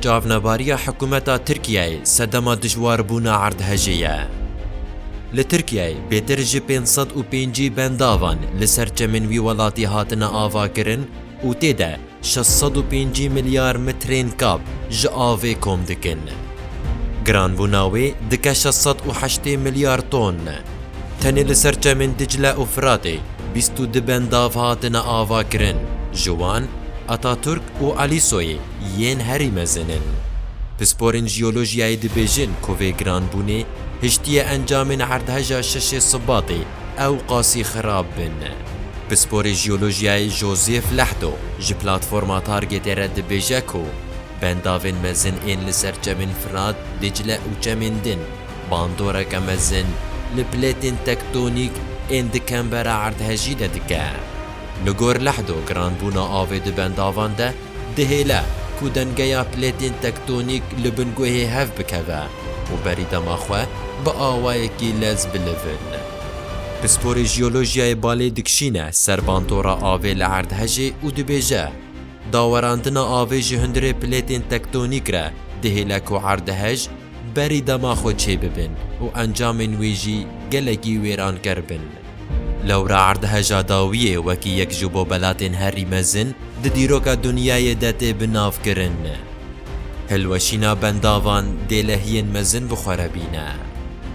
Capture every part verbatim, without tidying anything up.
Çavnebariya hikûmeta Tirkiyeyê sedema dijwarbûna erdhejê ye. Li Tirkiyeyê bêtir ji pênc sed û pêncî bendavan li ser çemên wî welatî hatine avakirin û tê de şeş sed û pêncî milyar metrên kab ji avê kom dikin. Giranbûna wê dike şeş sed û heştê milyar ton. Tenê li ser çemên Dicle û Firatê bîst û du bendav hatine avakirin, ji wan Ataturk û Alîsoyê yên herî mezin in. Pisporên jiyolojiyayê dibêjin ku vê giranbûnê hiştiye encamên erdheja şeşê Sibatê ew qasî xirab bin. Pisporê jiyolojiyayê Joseph Lehdo ji platforma Targetê re dibêje ku bendavên mezin ên li ser çemên Firat, Dicle û çemên din bandoreke mezin li plêtên tektonîk ên di kembera erdhejî de dike. Li gor Lehdo, giranbûna avê di bendavan de dihêle ku dengeya plêtên tektonîk li bin guhê hev bikeve û berî dema xwe bi awayekî lez bilivin. Pisporê jiyolojiyayê balê dikişîne ser bandora avê li erdhejê û dibêje, dawerandina avê ji hundirê plêtên tektonîk re dihêle ku erdhej berî dema xwe çêbibin û encamên wê jî gelekî wêranker bin. Lewra erdheja dawiyê wekî yek ji bobelatên herî mezin di dîroka dinyayê de tê binavkirin. Hilweşîna bendavan dê lehiyên mezin bi xwe re bîne.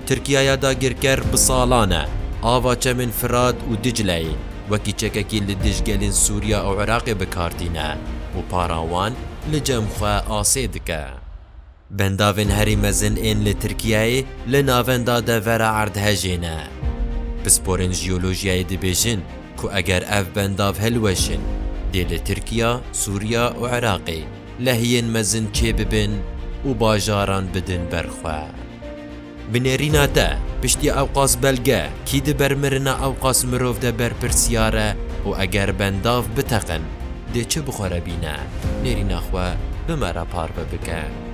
Tirkiyaya dagirker bi salan e ava çemên Firat û Dicleyê wekî çekekî li dijgelên Sûriya û Iraqê bi kar tîne û para wan li cem xwe asê dike. Bendavên herî mezin ên li Tirkiyeyê li navenda devera erdhejê ne. Pisporên jiyolojiyayê dibêjin ku eger ev bendav hilweşin, dê li Tirkiya, Sûriya û Iraqê lehiyên mezin çêbibin û bajaran bidin ber xwe. Bi nêrîna te, piştî ewqas belge, kî di ber mirina ewqas mirov de berpirsiyar e û eger bendav biteqin, dê çi bi xwe re bîne? Nêrîna xwe bi me re parve bike.